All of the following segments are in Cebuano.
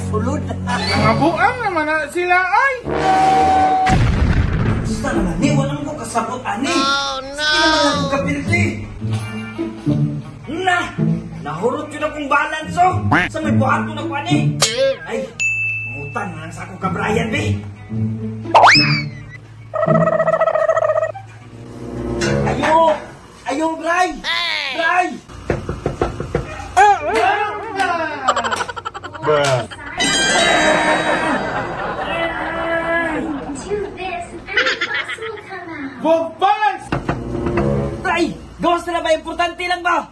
kasulod. Nangabuang naman na sila ay. Basta naman ni, wala mo kasabot ani. Oh, no. Sige naman lang kong kapilti. Na! Nahurot yun akong balance oh! Sa may buhato na ko ani. Ay, mangutang na lang sa akong kabrayan be. Ayo! Ayo, Bray! Bray! Bruh. Do this and the bus will come out. Bobas! Bray! Gawas na ba? Importante lang ba?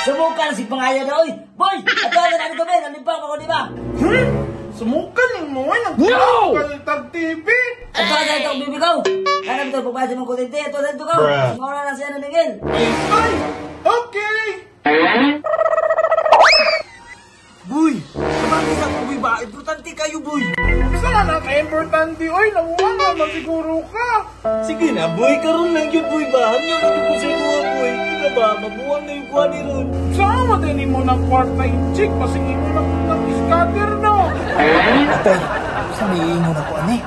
Sumuka na si Pangaya na, oy! Boy! Ato na namin kami! Nalimpang ako, di ba? Hmm? Sumuka ni mo, ay! No! Kalitag TV! Ato na itong bibigaw! Hanap ito, pagpasa mong kutinte! Ato na ito, kaw! Mauna na siya naningil! Ay! Ay! Okay! Boy! Sabagay sa kubi ba? Importante kayo, boy! Saan na ka-importante, oy! Namuha nga, masiguro ka! Sige na, boy! Karoon lang yun, boy ba? Hangyo na yun po sa ikuha, boy! Ika ba? Mabuwang na yung kuha ni Ron! Saan mo din mo ng kwarta yung chick? Pasingin mo na kung nag-scatter, no? Atay, sa may ingon ako, ane?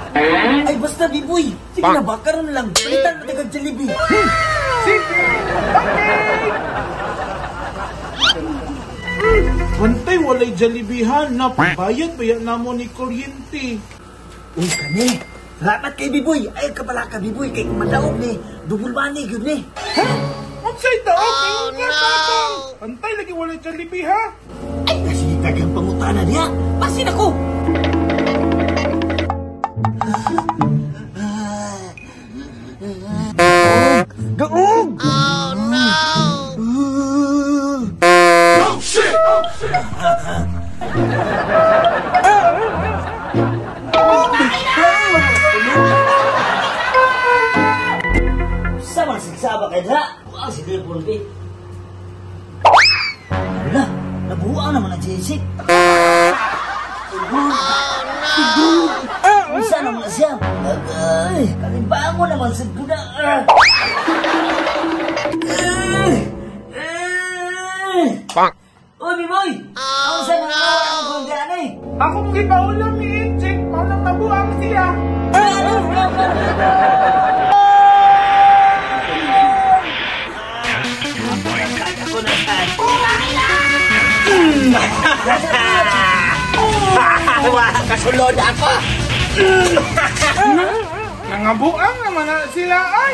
Ay, basta, biboy! Sige na ba? Karoon lang! Palitan mo tagang Jollibee! Sige! Okay! Bantay, walay Jollibeehan na pambayad pa yan na mo ni kuryente. Uy, kani! Salamat kay Biboy! Ay, kapala ka, Biboy! Kay kumadaog ni! Double money, yun ni! Ha? Unsay daog? Oh, no! Bantay, lagi walay Jollibee, ha? Ay, sige, daghang pangutana niya! Pasin ako! Gaog! Oh no! Oh, shit! Oh, shit! Sa mga sigsaba kay dra, ang si Dilpon B. Wala, nabuang naman ang Jessic. Oh, no! Unsa naman na siya? Ay, kalibango naman sa guna. Pak! Uy, Biboy! Oh, Ang sa mga ang kundaan eh! Akong gipaulam ni Inchik, maunang nabuang siya. Ako na saan. Wah, kasulod ako! Nangabuang naman na sila ay!